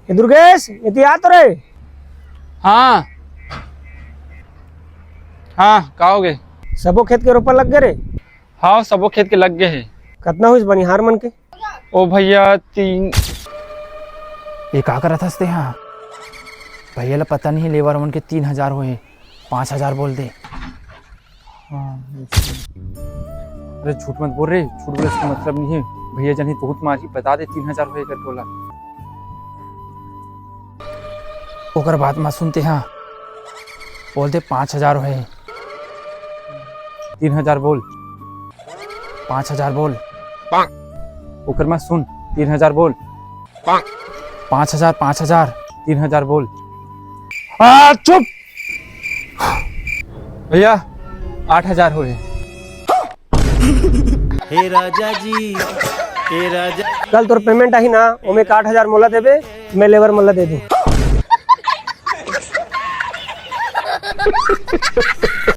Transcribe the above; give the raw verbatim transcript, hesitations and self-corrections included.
ए दुर्गेश, एती आ तो रे। हाँ। हाँ, का हो गे? सबो खेत के रोपा लग गे रे? हाँ, सबो खेत के लग गे हे। कतना होइस बनिहार मन के? ओ भैया, तीन। ये का करत हस ते हा? भैया ला पता नहीं, लेबर मन के तीन हजार होए, पाँच हजार बोल दे। हाँ, ऐसे। अरे झूठ मत बोल रे, झूठ बोले से मतलब नहीं है। भैया जानी बहुत मारी, बता दे तीन हजार होए करके ओला। ओकर बात मत सुन ते हा, बोल दे पाँच हजार होए। तीन हजार बोल। पाँच हजार बोल। ओकर मत सुन, तीन हजार बोल। पाँच हजार, पाँच हजार। तीन हजार बोल। आ, चुप। भैया, आठ हजार होए। हे राजा जी, हे राजा। कल तोर पेमेंट आही ना, ओमे के आठ हजार मोला देबे, मैं लेबर मन ला दे दूं।